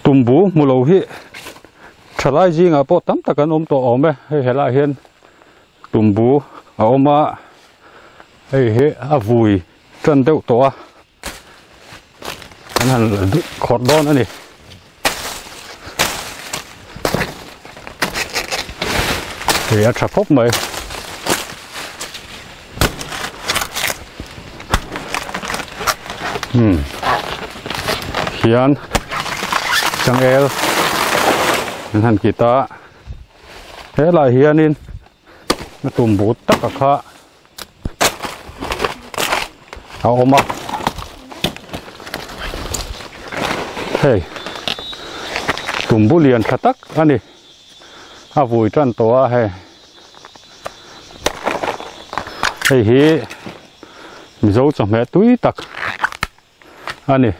Tumbu hmu lo hi thalai zingah pawh tam tak an awm tawh awm e hei helaiah hian tumbu a awm a hei hi a vui tan deuh tawh a an han khawrh dawn a ni. Hei a tha khawp mai. Hmm. Hian changel an han kit a helai hianin a tum but tak a kha a awm a hei tumbu lian tha tak a ni a vui tan tawh a hei hei hi mizo chawhmeh tui tak a ni.